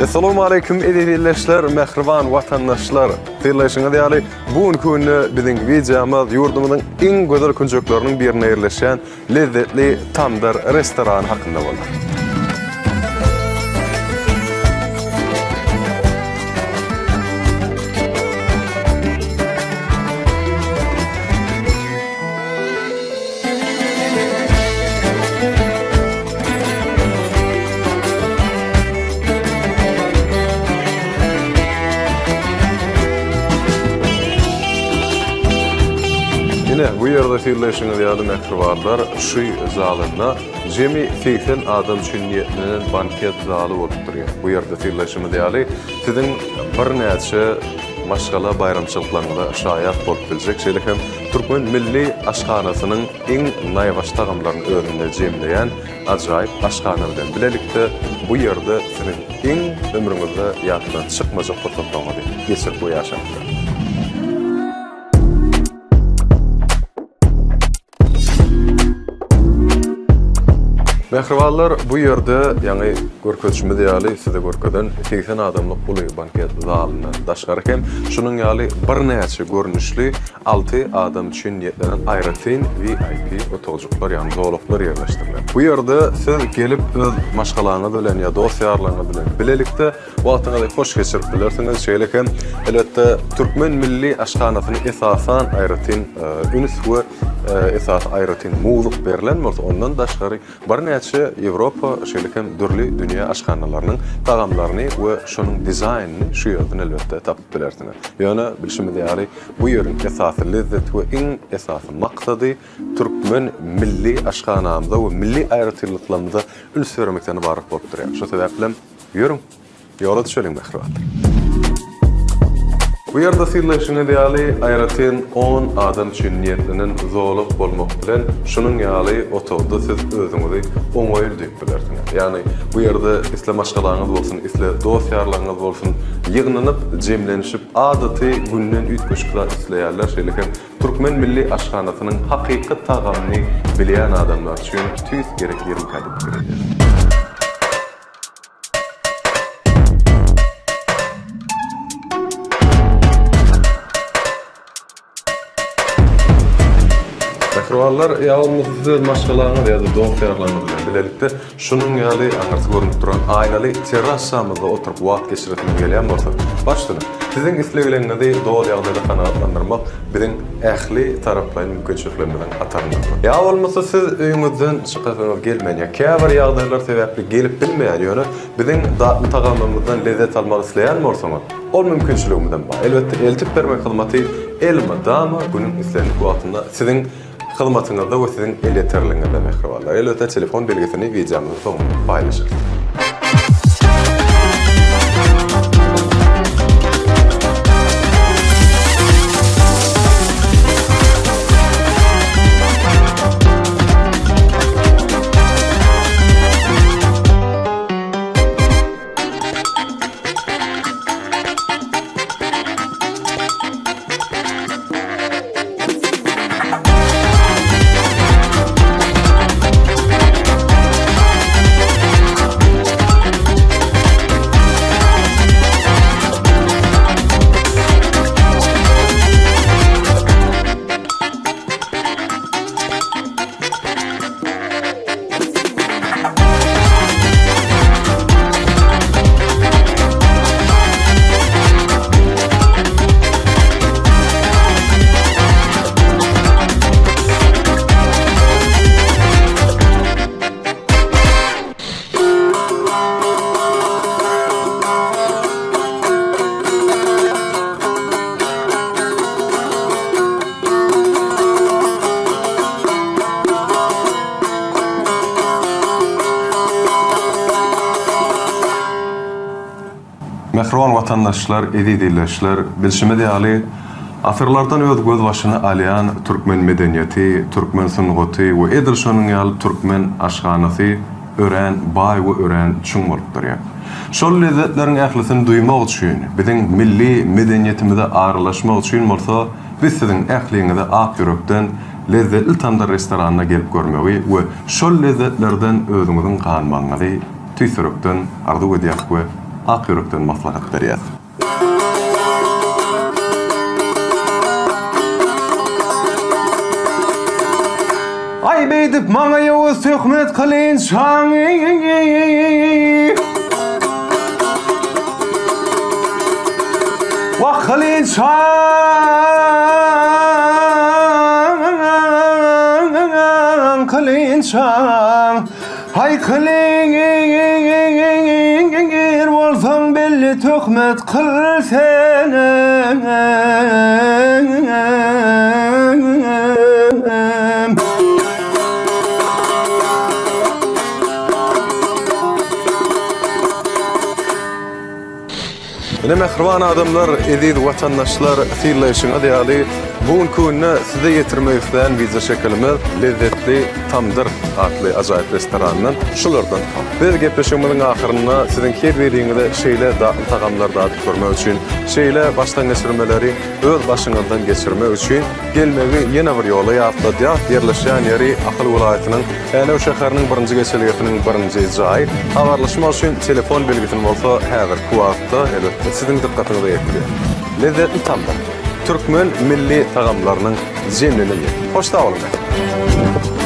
Essalamu aleýkum eziz ildeşler, mähriban watandaşlar. Synlaýşyňyz ýaly, bu günki günde biziň wideomyz ýurdumyzyň iň gözel künjekleriniň birinde ýerleşýän lezzetli Tamdyr restorany hakynda bolar. Ine, bu ýerde synlaýşyňyz ýaly, mähribanlar, şu zalynda jemi 80 adam üçin niýetlenen banket zaly bolup durýar. Bu ýerde synlaýşymyz ýaly, siziň birnäçe maşgala baýramçylyklaryňyza şaýat bolup biljek, şeýle hem türkmen milli aşhanasynyň iň naýbaşy tagamlaryny özünde jemleýän ajaýyp aşhana bilen bilelikde bu ýerde siziň iň ömrüňizde ýatdan çykmajak pursatlaryňyzy geçirip we ýaşap bilersiňiz. Mähribanlar, bu ýerde ýaňy görkezişimiz ýaly size görkezen 80 adamlyk uly banket zalyndan daşgary hem şunuň ýaly birnäçe görnüşli 6 adam üçin niýetlenen aýratyn VIP otagjyklar, ýagny zolaklar ýerleşdirilen. Bu ýerde siz gelip öz maşgalaňyz bilen ýa dost-ýarlaryňyz bilen bilelikde wagtyňyzy hoş geçirip bilersiňiz. Şeýle hem, elbetde, türkmen milli aşhanasyny esasan aýratyn üns we esasy aýratyn mowzuk berlen bolsa, ondan daşgary birnäçe Ýewropa, şeýle hem dürli dünýä aşhanalarynyň tagamlaryny we şonuň dizaýnyny şu ýerden elbetde tapyp bilersiňiz. Ýöne bilşimiz ýaly, bu ýeriň esasy lezzeti we iň esasy maksady türkmen milli aşhanamyza we milli aýratynlyklarymyza üns bermekden ybarat bolup durýar. Şu sebäplem ýörüň, ýola düşeliň mähribanlar! Bu ýerde synlaýşyňyz ýaly, aýratyn on adam üçin niýetlenen zolak bolmak bilen, şunuň ýaly otagda siz özüňizi oňaýly duýup bilersiňiz. Ýagny bu ýerde isle maşgalaňyz bolsun, isle dost-ýarlaryňyz bolsun, ýygnanyp, jemlenişip, adaty günden üýtgeşik zat isleýärler, şeýle hem türkmen milli aşhanasynyň hakyky tagamyny bilýän adamlar üçin tüýs gerek ýermikä diýip pikir edýärin. Mähribanlar, ýa bolmasa siz öz maşgalaňyz ýa-da dost-ýarlaryňyz bilen bilelikde şunuň ýaly aňyrsy görnüp duran aýnaly terrasamyzda oturyp wagt geçiresiňiz gelýän bolsa, baş üstüne. Siziň islegleriňizi doly ýagdaýda kanagatlandyrmak biziň ähli taraplaýyn mümkinçiliklerimiziň hataryndadyr. Ýa bolmasa siz öýüňizden çykasyňyz gelmeýän ýa käbir ýagdaýlar sebäpli gelip bilmeýän, ýöne biziň datly tagamlarymyzdan lezzet almak isleýän bolsaňyz, Ol mümkinçiligimizem bar. Elbetde, eltip bermek hyzmaty elmydama günüň islendik wagtynda siziň hyzmatyňyzda we siziň elýeterligiňizde mähribanlar. Elbetde, telefon belgisini wideomyzyň soňunda paýlaşarys. Mähriban watandaşlar, eziz ildeşler, bilşimiz ýaly, asyrlardan öz gözbaşyny alýan türkmen medeniýeti, türkmen sungaty we edil şonuň ýaly türkmen aşhanasy örän baý we örän çuň bolup durýar. Şol lezzetleriň ählisini duýmak üçin, biziň milli medeniýetimize aralaşmak üçin bolsa, biz siziň ähliňizi ak ýürekden Lezzetli tamdyr restoranyna gelip görmegi we şol lezzetlerden özüňiziň ganmagyňyzy tüýs ýürekden arzuw edýäris we. ak ýürekden maslahat berýäs. Aý beýdip maňa ýowuz töhmet kylynçaň. Wah kylynçaň, kylynçaň. Haý kylyr bolsaň belli töhmet kyl senem. Ine mähriban adamlar, eziz watandaşlar, synlaýşyňyz ýaly, bu günki günde size ýetirmek islän wideoşekilimiz Lezzetli tamdyr atly ajaýyp restorandan şulardan. Biz gepleşigimiziň ahyrynda siziň her biriňize şeýle datly tagamlary dadyp görmek üçin, şeýle başdangeçirmeleri öz başyňyzdan geçirmek üçin gelmegi ýene bir ýola ýatladýas. Ýerleşýän ýeri Ahal welaýatynyň Änew şäheriniň birinji geçelgesiniň birinji jaýy. Habarlaşmak üçin telefon belgisini bolsa häzirki wagtda, elbetde, siziň dykgatyňyza ýetirýär. Lezzetli tamdyr. Türkmen milli tagamlarynyň jemlenen ýeri. Hoş sag boluň!